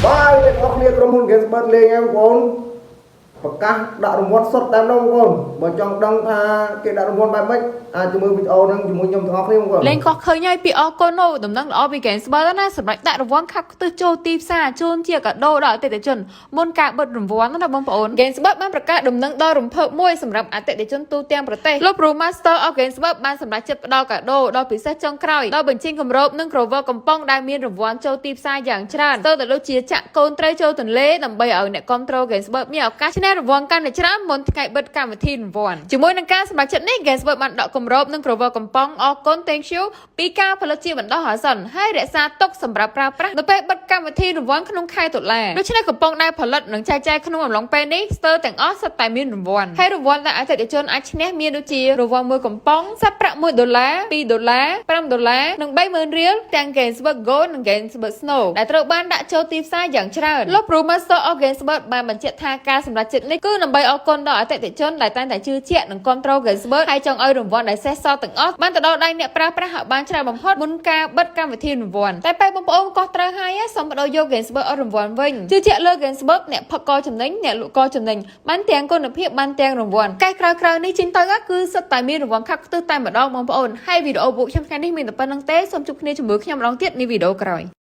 បាទអ្នកនរគ្នាក្រុមហ៊ុន Gamesbet លេងហើយបងប្អូនប្រកាសដាក់រង្វាន់សុទ្ធតែម្ដងបងប្អូនបើចង់ដឹងថាគេដាក់រង្វាន់បែបម៉េចអាចជាមួយវីដេអូហ្នឹងជាមួយខ្ញុំទាំងអស់គ្នាបងប្អូន លេងកោះឃើញហើយពីអរគុណអូដំណឹងល្អពី Gamesbet ណាសម្រាប់ដាក់រង្វាន់ខាប់ខ្ទិះចូលទីផ្សារជូនជាកាដូដល់អតិថិជនមុនការបិទរង្វាន់ណាបងប្អូន Gamesbet បានប្រកាសដំណឹងដ៏រំភើបមួយសម្រាប់អតិថិជនទូទាំងប្រទេសលោក Pro Master of Gamesbet បានសម្រេចចិត្តផ្ដល់កាដូដ៏ពិសេសចុងក្រោយដល់បញ្ចេញគម្របនិងក្រវិលកំប៉ុងដែលមានរង្វាន់ចូលទីផ្សារយ៉ាងច្រើនស្ទើរតែដូចជាចាក់កូនត្រីចូលទន្លេដើម្បីឲ្យអ្នកគាំទ្រ Gamesbet មានឱកាសឈ្នះរង្វាន់កាន់តែច្រើនមុនថ្ងៃបិទកម្មវិធីរង្វាន់ជាមួយនឹងការសម្រេចចិត្តនេះ Gamesbet បានដកគម្របនិងក្រវិលកំប៉ុងអរគុណ thank you ពីការផលិតជាបណ្ដោះអាសន្នហើយរក្សាទុកសម្រាប់ប្រើប្រាស់នៅពេលបិទកម្មវិធីរង្វាន់ក្នុងខែតុលាដូច្នេះកំប៉ុងដែលផលិតនិងចែកចាយក្នុងអំឡុងពេលនេះស្ទើរទាំងអស់សុទ្ធតែមានរង្វាន់ហើយរង្វាន់ដែលអតិថិជនអាចឈ្នះមានដូចជារង្វាន់មួយកំប៉ុងសាច់ប្រាក់1ដុល្លារ2ដុល្លារ5ដុល្លារនិង30,000រៀលទាំង Gamesbet Gold និង Gamesbet Snow ដែលត្រូវបានដាក់ចូលទីផ្សារយ៉ាងច្រើនលោក Pro Master of Gamesbet បានបញ្ជាក់ថាការសម្រេចចិត្តនេះគឺដើម្បីអរគុណដល់អតិថិជនដែលតែងតែជឿជាក់និងគាំទ្រ Gamesbet ហើយចង់ឲ្យរង្វាន់ដែលសេសសល់ទាំងអស់បានទៅដល់ដៃអ្នកប្រើប្រាស់ឲ្យបានច្រើនបំផុតមុនការបិទកម្មវិធីរង្វាន់តែពេលបងប្អូនកោះត្រូវហើយសូមបដូរយក Gamesbet អត់រង្វាន់វិញជឿជាក់លើ Gamesbet អ្នកផឹកក៏ចំណេញអ្នកលក់ក៏ចំណេញបានទាំងគុណភាពបានទាំងរង្វាន់កែក្រោយៗនេះចេញទៅគឺសុទ្ធតែមានរង្វាន់ខាប់ខ្ទិះតែម្ដងបងប្អូនហើយវីដេអូពួកខ្ញុំថ្ងៃនេះមានតែប៉ុណ្្នឹងទេសូមជួបគ្នាជាមួយខ្ញុំម្ដងទៀតនៃវីដេអូក្រោយ។